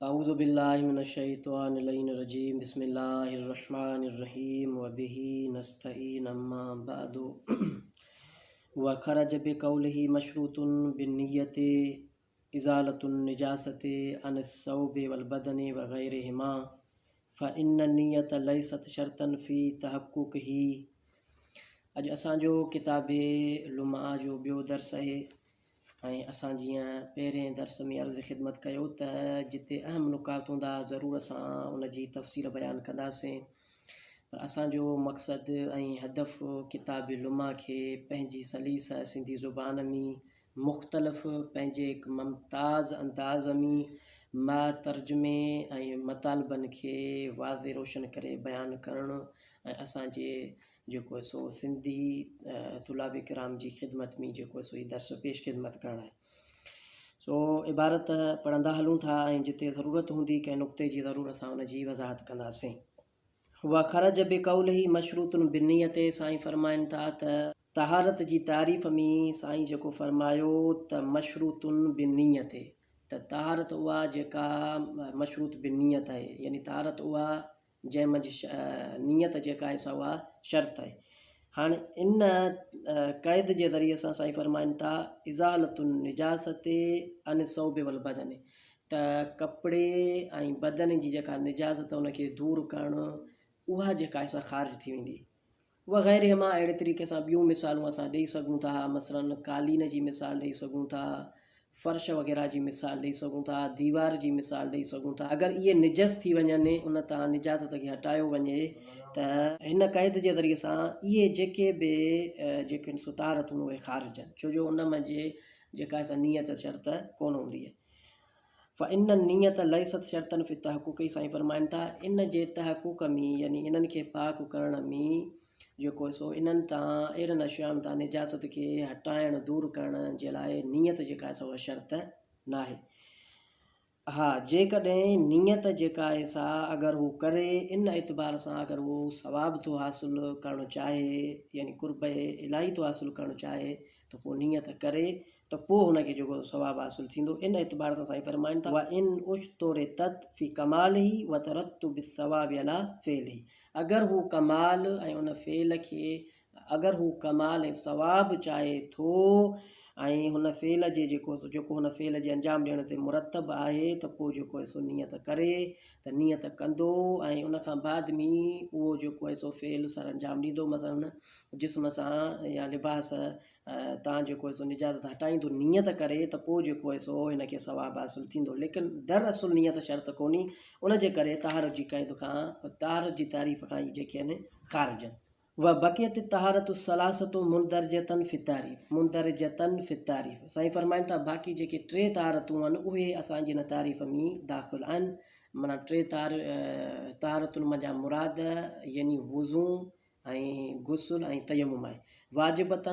اعوذ بالله من الشيطان اللعين الرجيم بسم الله الرحمن الرحيم وبه نستعين اما بعد وخرج بقوله مشروط بالنية ازالة النجاسة عن الثوب والبدن وغيرهما فإن النية ليست شرطا في تحققه. اڄ اسان جو ڪتاب لمعه جو ٻيو درس آهي ۽ اسان جيئن پهرين درس ۾ عرض خدمت ڪيو ته جتي اهم نڪات هوندا ضرور اسان ان جي تفصيل بيان ڪنداسين پر اسان جو مقصد ۽ هدف ڪتاب لمعه کي پنهنجي سليس سنڌي زبان ۾ مختلف پنهنجي هڪ ممتاز انداز ۾ مع ترجمي ۽ مطالبن کي واضح روشن ڪري بيان ڪرڻ ۽ اسان جي جيڪو سو سنڌي طلاب ڪرام جي خدمت ۾ جيڪو سو هي درس پيش خدمت ڪرڻ آهي. سو عبارت پڙهندا هلون ٿا ۽ جتي ضرورت هوندي ڪنهن نقطي جي ضرور اسان ان جي وضاحت ڪنداسين. وخرج بقوله مشروط بالنية سائين فرمائن ٿا ته طهارت جي تعريف ۾ سائين جيڪو فرمايو ته مشروط بالنية ته طهارت اها جيڪا مشروط بالنيت آهي يعني طهارت اها جنهن منجهه نيت جيڪا آهي سا اها شرط آهي. هاڻي ان قيد جي ذريعي سان سائين فرمائن ٿا ازالة النجاسة عن الثوب والبدن ته ڪپڙي ۽ بدن جي جيڪا نجاست ان کي دور ڪرڻ اها جيڪا آهي سا خارج ٿي ويندي. وغيرهما اهڙي طريقي سان ٻيون مثالون اسان ڏئي سگهون ٿا مثلاً قالين جي مثال ڏئي سگهون ٿا، فرش وغيره جي مثال ڏئي سگهون ٿا، ديوار جي مثال ڏئي سگهون ٿا اگر اهي نجس ٿي وڃن ان تان نجاست کي هٽايو وڃي ته هن قيد جي ذريعي سان اهي جيڪي به جيڪي آهن سو طهارتون اهي خارج آهن ڇو جو ان منجهه جيڪا آهي سا نيت شرط ڪونه هوندي آهي. فإن النية ليست شرطا في التحقق سائين فرمائن ٿا ان جي تحقق ۾ يعني انهن کي پاڪ ڪرڻ ۾ جيڪو سو انهن تان اهڙن اشيائن تان نجاست کي هٽائڻ دور ڪرڻ جي لاء نيت جيڪا آهي سا اها شرط ناهي. ها جيڪڏهن نيت جيڪا آهي سا اگر هو ڪري ان اعتبار سان اگر هو ثواب ٿو حاصل ڪرڻ چاهي يعني قرب الاهي ٿو حاصل ڪرڻ چاهي ته پوء نيت ڪري ته پوء هن کي جيڪو ثواب حاصل ٿيندو، ان اعتبار سان سائين فرمائن ٿا، وان اشترطت في ڪماله وترتب الثواب علي فعله اگر هو ڪمال ۽ ان فعل کي اگر هو ڪمال ۽ ثواب چاهي ٿو ۽ هن فعل جي جيڪو جيڪو هن فعل جي انجام ڏيڻ تي مرتب آهي ته پوء جيڪو آهي سو نيت ڪري ته نيت ڪندو ۽ ان کان بعد ۾ اهو جيڪو آهي سو فعل سر انجام ڏيندو مثلا جسم سان يا لباس تان جيڪو آهي سو نجازت هٽائيندو نيت ڪري ته پوء جيڪو آهي سو هن کي ثواب حاصل ٿيندو ليڪن در اصل نيت شرط ڪونهي ان جي ڪري طهارت جي قيد کان طهارت جي تعريف کان هي جيڪي آهن خارج آهن. وبقيت الطهارة الثلاثة مندرجة في التعريف مندرجة في التعريف سائين فرمائن ٿا باقي جيڪي ٽي طهارتون آهن اهي اسان جي هن تعريف ۾ داخل آهن معنيٰ ٽي طهارتن منجهان مراد يعني وضو ۽ غسل ۽ تيمم آهي. واجبة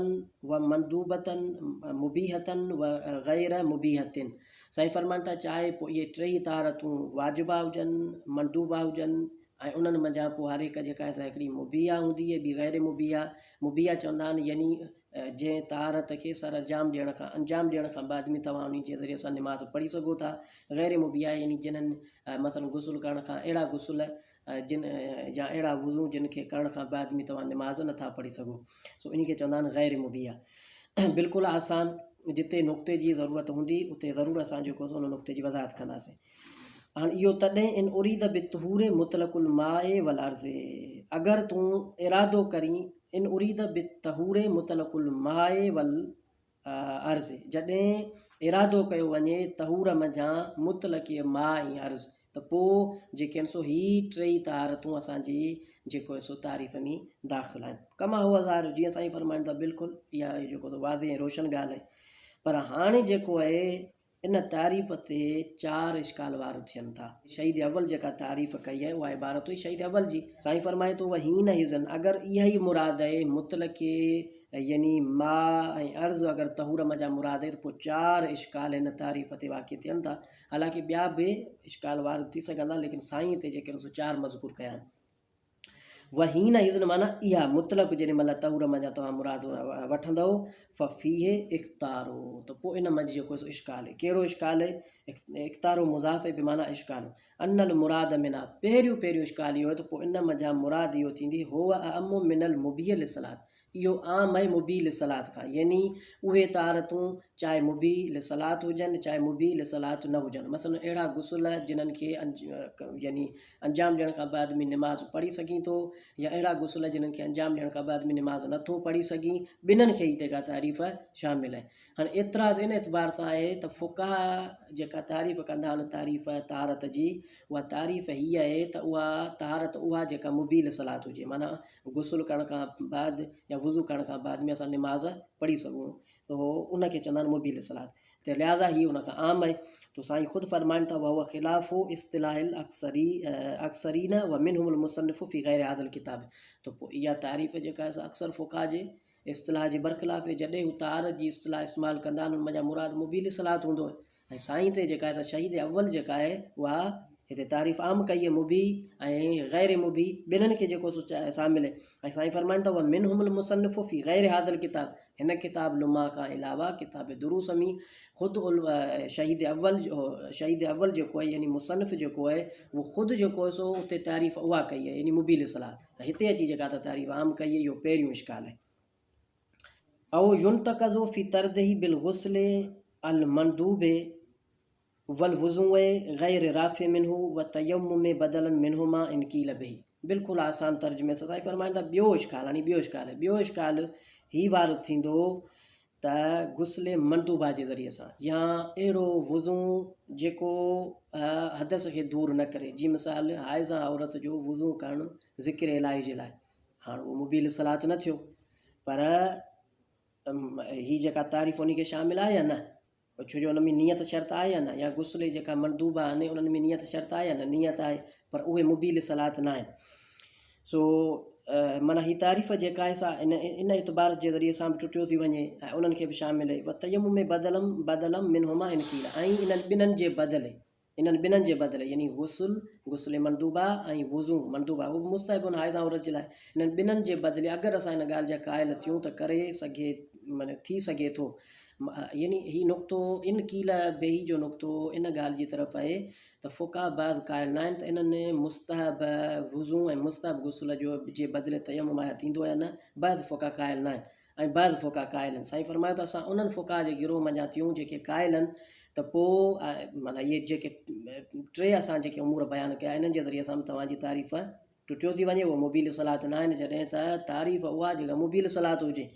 و مندوبة مبيحة و غير مبيحة سائين فرمائن ٿا چاهي پوء اهي ٽيئي طهارتون واجبه هجن، مندوبه هجن ۽ انهن منجهان پوء هر هڪ جيڪا آهي سا هڪڙي مبيحه هوندي ۽ ٻي غير مبيحه. مبيحه چوندا آهن يعني جنهن طهارت کي سر انجام ڏيڻ کان انجام ڏيڻ کان بعد ۾ توهان انهي جي ذريعي سان نماز پڙهي سگهو ٿا. غير مبيحه يعني جنهن مثلا غسل ڪرڻ کان اهڙا غسل جن يا اهڙا وضو جن کي ڪرڻ کان بعد ۾ توهان نماز نه ٿا پڙهي سگهو سو انهي کي چوندا آهن غير مبيحه بلڪل آسان جتي نقطي جي ضرورت هوندي اتي ضرور اسان جيڪو سو ان نقطي جي وضاحت ڪنداسين هاڻ اهو تڏهن ان اريد بالطهور مطلق الماء والارض اگر تون ارادو ڪرين ان اريد بالطهور مطلق الماء وال عرض، جڏهن ارادو ڪيو وڃي طهور منجهان مطلقي ماء ۽ عرض ته پوء جيڪي آهن سو هي ٽيئي طهارتون اسان جي جيڪو آهي سو تعريف ۾ داخل آهن. ڪما هو ظاهر جيئن سائين فرمائن ٿا بلڪل اها جيڪو واضح ۽ روشن ڳالهه آهي پر هاڻي جيڪو آهي ان تعريف تي چار اشڪال وارد ٿين ٿا. شهيد اول جيڪا تعريف ڪئي آهي اها عبارت هئي شهيد اول جي. سائين فرمائي ٿو وحين اذن اگر اها ئي مراد آهي مطلق يعني ماء ۽ ارض اگر طهور منجهان مراد آهي ته پوء چار اشڪال هن تعريف تي واقع ٿين ٿا. حالانڪه ٻيا به اشڪال وارد ٿي سگهن ٿا ليڪن سائين هتي جيڪي سو چار مذڪور ڪيا آهن. وحين اذن معنيٰ اها مطلق جيڏي مهل طهور منجهان توهان مراد وٺندؤ ففيه اختارو ته پوء ان منجهه جيڪو سو اشڪال آهي. ڪهڙو اشڪال آهي؟ اختارو مضاف آهي بمعنيٰ اشڪال. ان المراد منها پهريون پهريون اشڪال اهو آهي ته پوء ان منجهان مراد اهو ٿيندي هو اعم من المبيح للصلاة اهو عام آهي مبيح للصلاة کان يعني اهي طهارتون چاهي مبيح للصلاة هجن چاهي مبيح للصلاة نه هجن مثلا اهڙا غسل جنھن کي يعني انجام ڏيڻ کان بعد ۾ نماز پڙهي سگهين ٿو يا اهڙا غسل جنھن کي انجام ڏيڻ کان بعد ۾ نماز نه ٿو پڙهي سگهين ٻنھن کي ئي جيڪا تعريف شامل آهي هاڻي اعتراض ان اعتبار سان آهي ته فقها جيڪا تعريف ڪندا آهن تعريف طهارت جي اها تعريف هيء آهي ته اها طهارت اها جيڪا مبيح للصلاة هجي معنيٰ غسل ڪرڻ کان بعد يا وضو ڪرڻ کان بعد ۾ اسان نماز پڙهي سگهون سو ان کي چوندا آهن مبيح للصلاة ته لهٰذا هي ان کان عام آهي تو سائين خود فرمائن ٿا وهو خلاف اصطلاح الاڪثري اڪثرين ومنهم المصنف في غير هذا الڪتاب ته پوء اها تعريف جيڪا آهي سا اڪثر فقها جي اصطلاح جي برخلاف آهي جڏهن هو طهارت جي اصطلاح استعمال ڪندا آهن ان منجهان مراد مبيح للصلاة هوندو آهي ۽ سائين تي جيڪا آهي سا شهيد اول جيڪا آهي اها هتي تعريف عام ڪئي آهي مبيح ۽ غير مبيح ٻنهن کي جيڪو سو شامل آهي ۽ سائين فرمائن ٿا ومنهم المصنف في غير هذا الڪتاب هن ڪتاب لمعه کان علاوه ڪتاب دروس ۾ خود شهيد اول شهيد اول جيڪو آهي يعني مصنف جيڪو آهي اهو خود جيڪو آهي سو اتي تعريف اها ڪئي آهي يعني مبيح للصلاة هتي اچي جيڪا تعريف عام ڪئي آهي اهو پهريون اشڪال آهي. او ينتقض في طرده بالغسل المندوب والوضوء غير رافع منه والتيمم بدلا منهما ان قيل به بلڪل آسان ترجمي سان سائين فرمائن ٿا ٻيو اشڪال يعني ٻيو اشڪال ٻيو اشڪال هي وارد ٿيندو ته غسل مندوبه جي ذريعي سان يا اهڙو وضو جيڪو حدث کي دور نه ڪري جي مثال حائضه عورت جو وضو ڪرڻ ذڪر الاهي جي لاء هاڻ اهو مبيل صلات نه ٿيو پر هي جيڪا تعريف ان کي شامل آهي يا نه ڇو جو ان ۾ نيت شرط آهي يا نه يا غسل جيڪا مندوبه آهن انهن ۾ نيت شرط آهي يا نه نيت آهي پر اهي مبيل صلات نه آهن سو معنيٰ هي تعريف جيڪا آهي سا ان ان اعتبار جي ذريعي سان به ٽٽيو ٿي وڃي ۽ انهن کي به شامل آهي وتيمم بدلم بدلم منهما ان قيل ۽ انهن ٻنهن جي بدلي انهن ٻنهن جي بدلي يعني غسل، غسل مندوبه، ۽ وضو، مندوبه، اهو به مستحب آهن حائض ۽ عورت جي لاء، انهن ٻنهن جي بدلي اگر اسان ان ڳالهه جا قائل ٿيون ته ڪري سگهي معنيٰ ٿي سگهي ٿو. يعني هي نقطو ان قيل به جو نقطو ان ڳالهه جي طرف آهي ته فقهاء بعض قائل ناهن ته انهن مستحب وضو ۽ مستحب غسل جو جي بدلي تيمم آيا ٿيندو يا نه بعض فقهاء قائل ناهن. ۽ بعض فقهاء قائل آهن. سائين فرمايو ته اسان انهن فقهاء جي گروهه منجهان ٿيون جيڪي قائل آهن ته پوء معنيٰ اهي جيڪي ٽي اسان جيڪي امور بيان ڪيا انهن جي ذريعي سان به توهان جي تعريف ٽٽيو ٿي وڃي اهو مبيل صلات نه آهن جڏهن ته تعريف اها جيڪا مبيل صلات هجي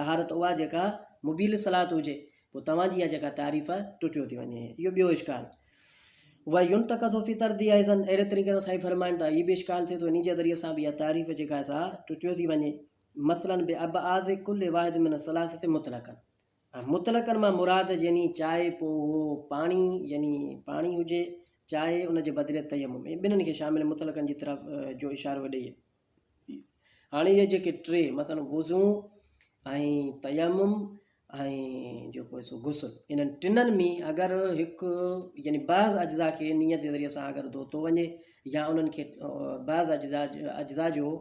طهارت اها جيڪا مبيل صلات هجي پوء توهان جي اها جيڪا تعريف ٽٽيو ٿي وڃي اهو ٻيو اشڪال وينتقد في طردي ايضا اهڙي طريقي سان سائين فرمائن ٿا هي به اشڪال ٿئي ٿو انهي جي ذريعي سان به اها تعريف جيڪا آهي سا ٽٽيو ٿي وڃي مثلاً بابعاض ڪل واحد من الثلاثة مطلقاً ۽ مطلقاً مان مراد يعني چاهي پوء اهو پاڻي يعني پاڻي هجي چاهي ان جي بدلي تيمم ۽ ٻنهن کي شامل مطلقاً جي طرف جو اشارو ڏئي. هاڻي اهي جيڪي ٽي مثلاً وضو ۽ تيمم ۽ جيڪو آهي سو غسل انهن ٽنن ۾ اگر هڪ يعني بعض اجزا کي نيت جي ذريعي سان اگر ڌوتو وڃي يا انهن کي بعض اجزا اجزا جو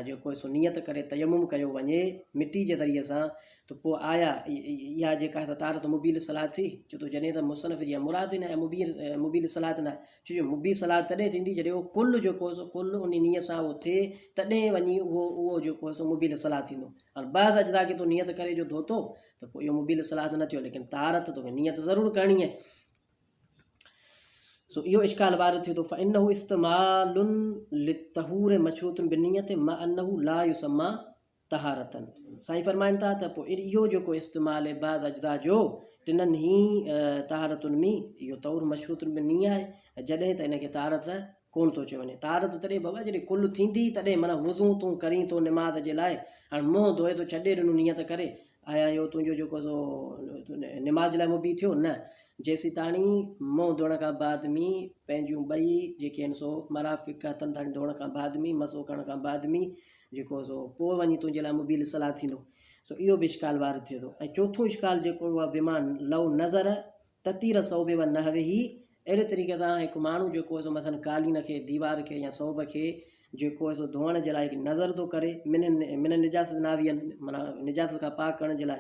جيڪو آهي سو نيت ڪري تيمم ڪيو وڃي مٽي جي ذريعي سان ته پوء آيا اها جيڪا آهي سا طهارت مبيل صلات ٿي ڇو ته جڏهن ته مصنف جي مراد ئي نه آهي مبيل مبيل صلات نه آهي ڇو جو مبي صلات تڏهن ٿيندي جڏهن اهو ڪل جيڪو آهي سو ڪل ان نيت سان اهو ٿئي تڏهن وڃي اهو اهو جيڪو آهي سو مبيل صلات ٿيندو هاڻ بعض اجزا کي تو نيت ڪري جو ڌوتو ته پوء اهو مبيل صلات نه ٿيو ليڪن طهارت توکي نيت ضرور ڪرڻي آهي سو اهو اشڪال وارد ٿئي ٿو فانه استعمال للطهور مشروط بالنيت مع انه لا يسمى طهارتا سائين فرمائن ٿا ته پوء اهو جيڪو استعمال آهي بعض اجزا جو ٽنن هي طهارتن ۾ اهو طهور مشروط بالنية آهي جڏهن ته ان کي طهارت ڪونه ٿو چيو وڃي. طهارت تڏهن بابا جڏهن ڪل ٿيندي تڏهن معنيٰ وضو تون ڪرين ٿو نماز جي لاء هاڻ منهن ڌوئي تو ڇڏي ڏنو نيت ڪري آيا اهو تنهنجو جيڪو سو نماز جي لاء مبيح ٿيو نه جيسيتاڻي منهن ڌوئڻ کان بعد ۾ پنهنجون ٻئي جيڪي آهن سو مرافق هٿن تاڻي ڌوئڻ کان بعد ۾ مسو ڪرڻ کان بعد ۾ جيڪو سو پوء وڃي تنهنجي لاء مبيح صلاح ٿيندو سو اهو به اشڪال وارد ٿئي ٿو ۽ چوٿون اشڪال جيڪو اهو آهي بما لو نظر تطير ثوب و نحوه اهڙي طريقي سان هڪ ماڻهو جيڪو سو مثلا قالين کي، ديوار کي يا ثوب کي جيڪو آهي سو ڌوئڻ جي لاء هڪ نظر ٿو ڪري من من النجاست ناويا معنيٰ نجاست کان پاڪ ڪرڻ جي لاء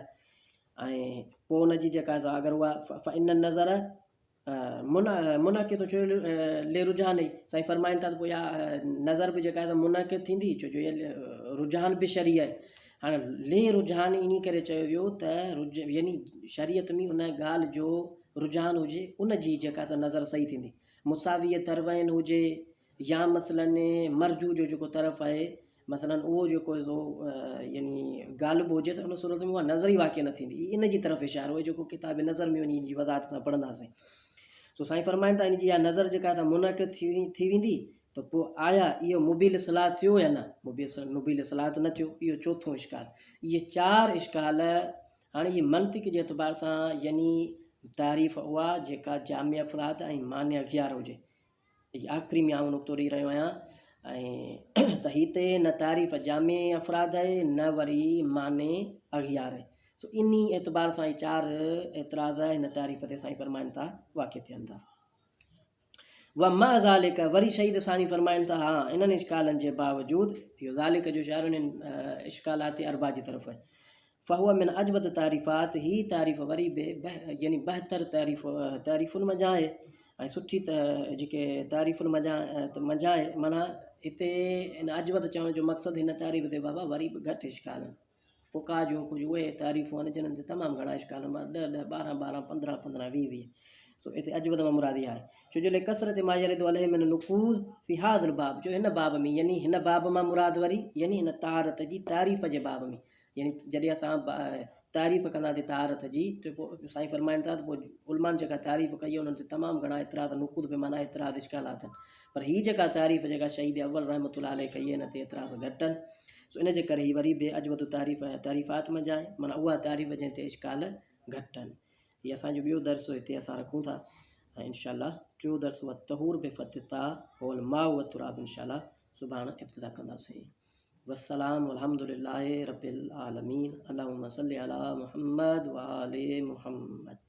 ۽ پوء ان جي جيڪا آهي سا اگر اها فان النظر منعقد ڇو لرجحان ئي سائين فرمائن ٿا ته پوء اها نظر به جيڪا آهي منعقد ٿيندي ڇو جو اها رجحان به شرعي آهي هاڻي لرجحان انهي ڪري چيو ويو ته يعني شريعت ۾ ان ڳالهه جو رجحان هجي ان جي جيڪا ته نظر صحيح ٿيندي مساويء طرفين هجي يا مثلاً مرجوع جو جيڪو طرف آهي مثلاً اهو جيڪو سو يعني غالب هجي ته ان صورت ۾ اها نظر ئي واقع نه ٿيندي هي ان جي طرف اشارو آهي جيڪو ڪتاب نظر ۾ وڃي ان جي وضاحت سان پڙهنداسين سو سائين فرمائن ٿا ان جي اها نظر جيڪا ته منعقد ٿي ويندي ته پوء آيا اهو مبيل صلاح ٿيو يا نه مبيل صلاح ته نه ٿيو اهو چوٿون اشڪال اهي چار اشڪال هاڻي هي منطق جي اعتبار سان يعني تعريف اها جيڪا جامع افراد ۽ مانع اغيار هجي هي آخري ۾ آئون نقطو ڏئي رهيو آهيان ۽ ته هتي نه تعريف جامع افراد آهي نه وري معني اغيار آهي سو انهي اعتبار سان هي چار اعتراض هن تعريف تي سائين فرمائن ٿا واقع ٿين ٿا ومع ذلك وري شهيد ثاني فرمائن ٿا ها انهن اشڪالن جي باوجود اهو ذلك جو اشارو انهن اشڪالات اربع جي طرف آهي فهو من اجود التعريفات هي تعريف وري به يعني بهتر تعريف تعريفن منجهان آهي ۽ سٺي جيڪي تعريفن منجهان منجهان آهي معنيٰ هتي ان اجود چوڻ جو مقصد هن تعريف تي بابا وري به گهٽ اشڪال آهن فقها جون ڪجهه اهي تعريفون آهن جنھن تي تمام گهڻا اشڪال آهن معنيٰ ڏهه ڏهه ٻارهن ٻارهن پندرهن پندرهن ويهه ويهه سو هتي اجود مان مراد اها آهي ڇو جو لڪثرت ما يرد عليه من النقوض في هذا الباب جو هن باب ۾ يعني هن باب مان مراد وري يعني هن طهارت جي تعريف جي باب ۾ يعني جڏهن اسان تعريف ڪنداسين طهارت جي ته پوء سائين فرمائن ٿا ته پوء علمائن جيڪا تعريف ڪئي انهن تي تمام گهڻا اعتراض نقود به معنيٰ اعتراض اشڪالات آهن پر هي جيڪا تعريف جيڪا شهيد اول رحمة الله عليه ڪئي ان تي اعتراض گهٽ آهن سو ان جي ڪري هي وري به اجود تعريف تعريفات منجهان آهي معنيٰ اها تعريف جنهن تي اشڪال گهٽ آهن هي اسان جو ٻيو درس هتي اسان رکون ٿا ۽ انشاء الله ٽيون درس والطهور بفتح الطاء هو الماء والتراب انشاء الله سڀاڻ ابتدا ڪنداسين والسلام والحمد لله رب العالمين اللهم صل على محمد وآل محمد.